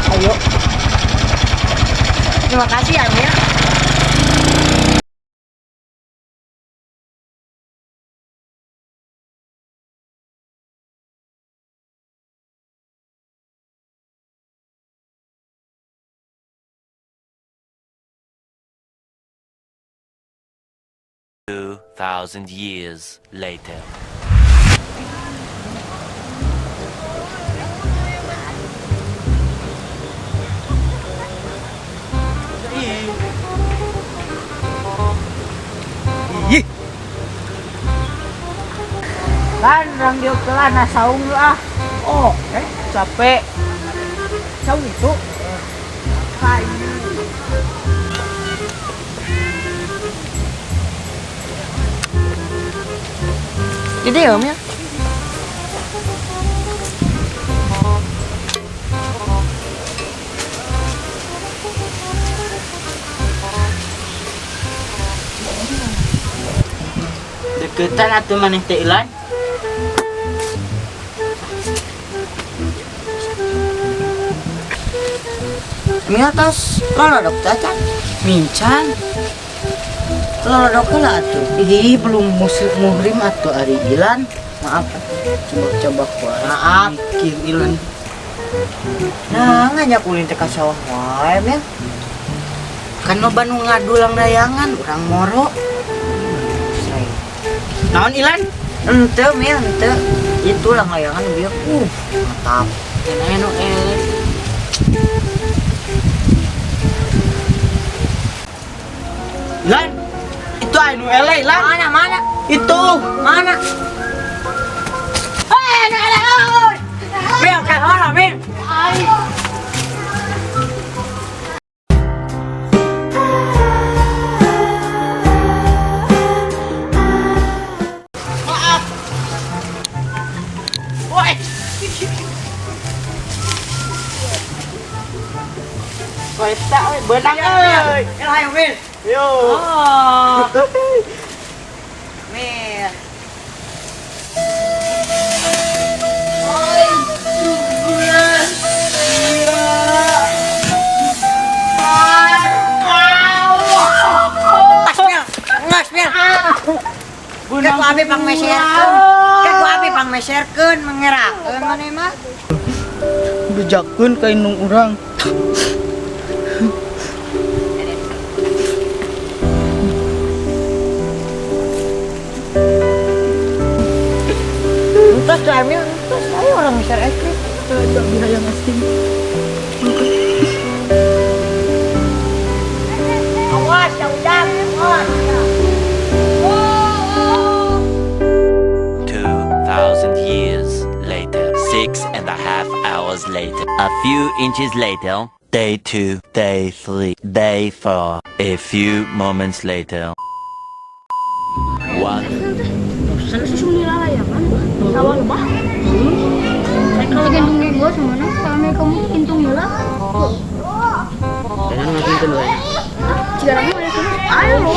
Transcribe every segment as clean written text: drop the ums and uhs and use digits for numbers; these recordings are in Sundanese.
Ayo. Terima kasih ya, Mil. 2,000 years later. Ih. Lan rang dieu kelana saung ah. Oh, capek. Saung itu. Kayu. Jadi ya, Mil. Deketan atuh maneh teh Ilan. Mil tos lolodok teh can. Mincan. Lolodok heula atuh. Ih, belum musim muhrim atuh ari Ilan. Maaf. Coba-coba kuat. Maaf. Mikir Ilan. Nah, ngajak ulin teh ka sawah wae, Mil. Kan loba nu ngadulang dayangan urang moro. Naon Ilan? Ente, Mil, ente. Itu lang layangan bieu. Mantap. Can aya nu eleh. Ilan, itu aya nu eleh Ilan. Mana, mana? Itu. Mana? Eh, nu eleh, euy. Mil, kan mana, Mil? Maaf. Woi. Woi, tak we beunang euy. Mil, ayo, Mil. Yo. Oh. Mil. Oi, 17. Ngas, Mil. Ngas, Mil. Kayak ku abi pangmeserkeun. Kayak ku abi pangmeserkeun mengerakeun maneh mah. Bejakeun ka indung urang. Entos tuh Emil, entos. Ayo orang meser es krim. Ada hayang es krim. Awas, ya udah, awas. 2,000 years later. 6.5 hours later. A few inches later. Day 2, day 3, day 4. A few moments later. 1. Susu layangan sawah lebah. Tergantung gua sama kamu pintung heula. Jangan ngapinten we. Jika kamu ada terus, ayo loh.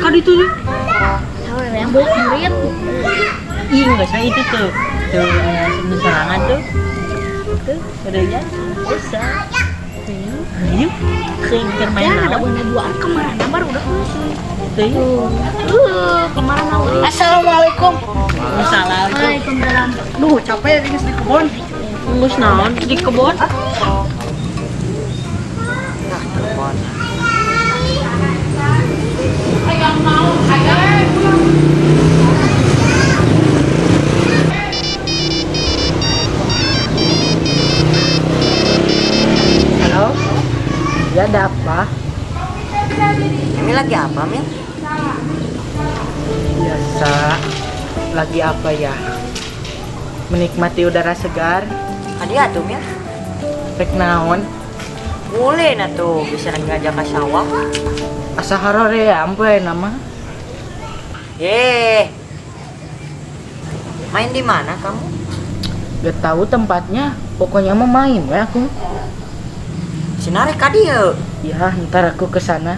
Kan itu tuh. Sawah yang bawa murid. Ih, enggak saya itu tuh. Tuh serangan tuh. Tuh, adanya. Bisa. Ayo, keur main Ya, ada naon? buana duaan kemarin baru udah Tuh. Kemarin awal. Assalamualaikum. Waalaikumsalam. Waalaikumsalam. Duh, capek geus di kebon. Geus naon di kebon? Nah, telepon. Halo. Ya, ada apa? Ini lagi apa, Mil? Biasa. Lagi apa ya? Menikmati udara segar. Hadiah tuh, Mil. Rek naon? Boleh nah tuh, bisa ngajak ke sawah. Asa haroream poe nama. Ye. Main di mana kamu? Gak tahu tempatnya. Pokoknya mah main we aku. Sinarek ka dieu. Ya, ntar aku ke sana.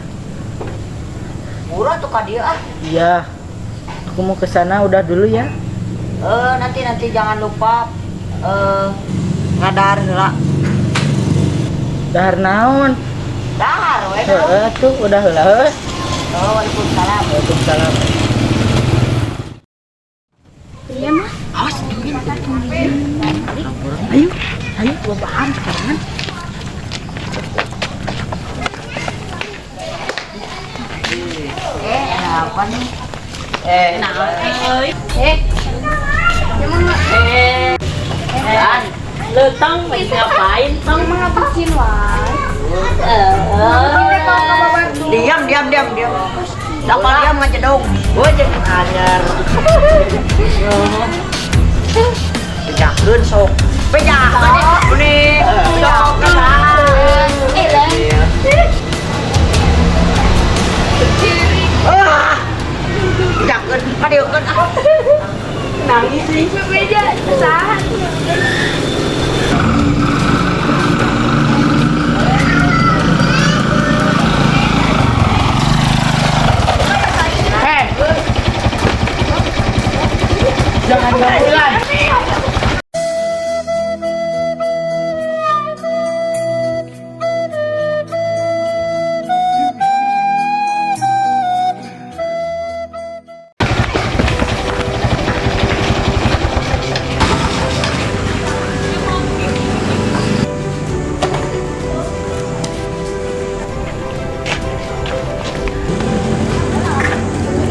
Murah tuh ka dieu ah. Iya. Aku mau ke sana udah dulu ya. Nanti nanti jangan lupa ngadar heula. Dahar naon? Dahar we. Heeh tuh udah heula heuh. Oh, waalaikumsalam. Waalaikumsalam. Iya mah. Awas tungguin. Ayo, ayo gua paham sekarang. Eh, apa nih? Dan lu tong ngapain tong? Emang ngapain wae? Diam, diam, diam, diam. Dapat diam ngajedog. Gua jadi anyar. Bejakeun sok. Bejakeun ini. Sok. Eh, lah. Ah. Bejakeun, kadieukeun ah. Nangis sih. Beja, saha? Hei. Jangan gangguan.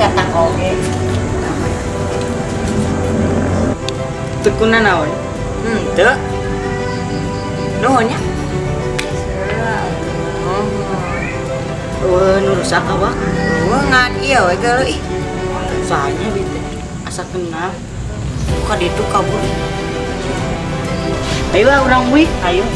Datang oge. Tekuna naon? Henteu. Nuhun nya. Eueuh nu rusak awak. Eueuh ngan ieu we geuleuh ih. Soalnya bete asa kenal. Ka ditu kabur. Ayo lah urang wih, ayo.